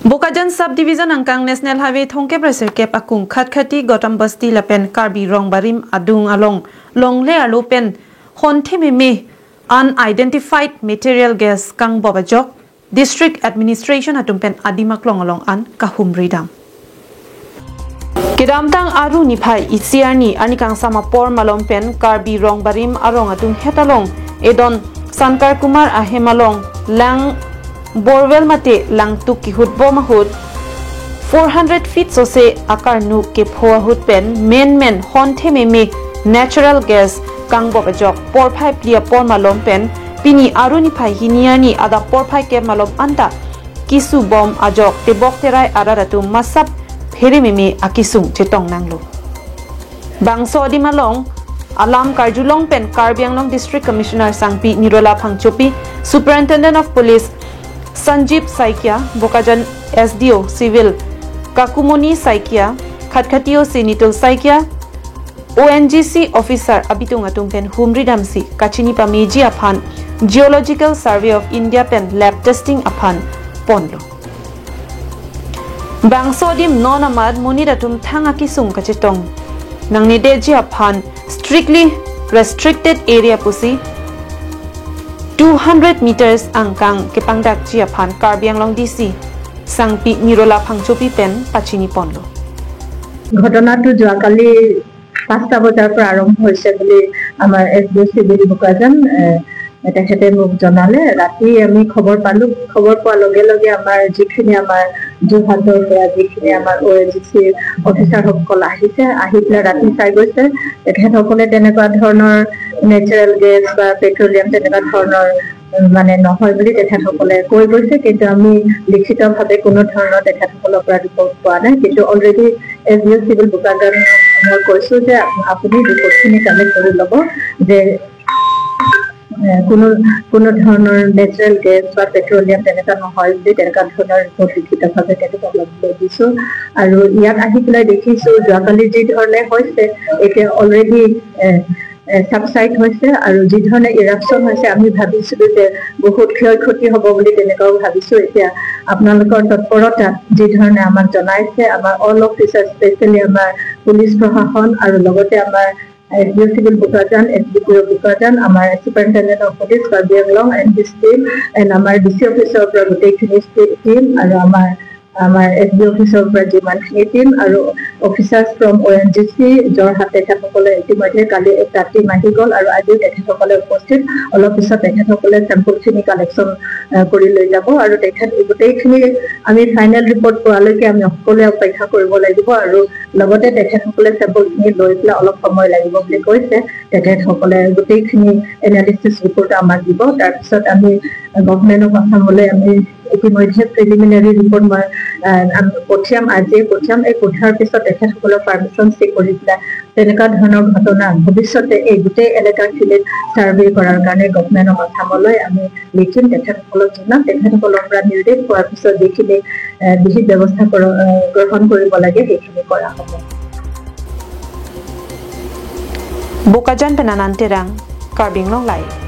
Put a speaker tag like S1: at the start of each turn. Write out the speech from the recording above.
S1: Bokajan sub division angkang national highway thongke pressure kep akung khatkhati Gautam Basti lapen Karbi Rong Barim adung along longle alu pen honthememe unidentified material gas kang bobajok district administration atumpen adimaklong along an kahum ridam Kedamtang aru ni phai isiarni anikang sama por malompen Karbi Rong Barim arong atung hetalong edon Sankar Kumar ahemalong lang borewell mate langtu ki hutbo mahut 400 feet sose akar nu ke phoa hut pen men men honthe meme natural gas kangbo bajok por phai plia por malom pen pini aruni phai hiniani ada por phai ke malom anta kisu bom ajok te bokterai araratu masap pheri meme akisung chetong nanglo bangso di malong alam karjulong pen Karbi Anglong district commissioner Sangpi Nirola Phangchopi superintendent of police Sanjeev Saikia Bokajan SDO civil Kakumoni Saikia Khatkhati OC Nitul Saikia ONGC officer abitung atung pen humri damsi kachini pameji aphan geological survey of India pen lab testing aphan ponlo bangsodim nonamad muniratum thanga kisung kachitong nangni deji aphan strictly restricted area pusi 200 meters angkang kepangdak ji aphan Karbi Anglong DC Sangpi Nirola Phangchopi pen pachini ponlo
S2: ঘটনাটো যোৱাকালি 5টা বজাৰ পৰা আৰম্ভ হৈছে বুলি আমাৰ S D civil Bokajan তেখেতে মোক জনালে। ৰাতি আমি খবৰ পালো। খবৰ পোৱাৰ লগে লগে আমাৰ যিখিনি আমাৰ যোৰহাটৰ পৰা যিখিনি আমাৰ অ' এন জি চিৰ অফিচাৰসকল আহিছে, আহি পেলাই ৰাতি চাই গৈছে। তেখেতসকলে তেনেকুৱা ধৰণৰ নেচাৰেল গেছ বা পেট্ৰলিয়াম তেনেকুৱা ধৰণৰ মানে নহয় বুলি তেখেতসকলে কৈ গৈছে, কিন্তু আমি লিখিতভাৱে কোনো ধৰণৰ তেখেতসকলৰ পৰা ৰিপৰ্ট পোৱা নাই। কিন্তু already S D O' civil Bokajan মই কৈছো যে আপুনি ৰিপৰ্টখিনি কালেক্ট কৰি ল'ব যে কোনো কোনো ধৰণৰ নেচাৰেল গেছ বা পেট্ৰলিয়াম তেনেকুৱা নহয় বুলি তেনেকুৱা ধৰণৰ ৰিপৰ্ট লিখিতভাৱে তেখেতক ল'বলৈ দিছো। আৰু ইয়াত আহি পেলাই দেখিছো যোৱাকালি যি ধৰণে হৈছে, এতিয়া অলৰেডি ছাবচাইড হৈছে আৰু যি ধৰণে ইৰাপশ্যন হৈছে, আমি ভাবিছিলো যে বহুত ক্ষয় ক্ষতি হ'ব বুলি, তেনেকুৱাও ভাবিছো। এতিয়া আপোনালোকৰ তৎপৰতাত যি ধৰণে আমাক জনাইছে, আমাৰ অল অফিচাৰ, স্পেচিয়েলি আমাৰ পুলিচ প্ৰশাসন আৰু লগতে আমাৰ S D O' civil Bokajan, S D P O' Bokajan, আমাৰ superintendent of police Karbi Anglong and his team and আমাৰ ডি চি অফিচৰ পৰা গোটেইখিনি টিম আৰু আমাৰ এছ ডি অফিচৰ পৰা যিমানখিনি টিম আৰু officers from O' N G C Jorhat, তেখেতসকলে ইতিমধ্যে কালি এটা টিম আহি গ'ল আৰু আজিও তেখেতসকলে উপস্থিত। অলপ পিছত তেখেতসকলে চেম্পলখিনি কালেকশ্যন কৰি লৈ যাব আৰু তেখেত গোটেইখিনি আমি ফাইনেল ৰিপৰ্ট পোৱালৈকে আমি সকলোৱে অপেক্ষা কৰিব লাগিব। আৰু লগতে তেখেতসকলে চেম্পলখিনি লৈ পেলাই অলপ সময় লাগিব বুলি কৈছে। তেখেতসকলে গোটেইখিনি এনালিচিছ ৰিপৰ্ট আমাক দিব। তাৰপিছত আমি গভমেণ্ট অফ আছামলৈ আমি ইতিমধ্যে প্ৰিলিমিনাৰী ৰিপৰ্ট মই পঠিয়াম, আজিয়ে পঠিয়াম। এই পঠিওৱাৰ পিছত তেখেতসকলৰ পাৰ্মিশ্যন চেক কৰি পেলাই তেনেকুৱা ধৰণৰ ঘটনা ভৱিষ্যতে এই গোটেই এলেকাখিনিত ছাৰ্ভে কৰাৰ কাৰণে গভমেণ্ট অফ আছামলৈ আমি লিখিম, তেখেতসকলক জনাম। তেখেতসকলৰ পৰা নিৰ্দেশ পোৱাৰ পিছত যিখিনি বিহিত ব্যৱস্থা গ্ৰহণ কৰিব লাগে, সেইখিনি কৰা হ'ব।
S1: Bokajan penanan terang, Karbi Anglong Live.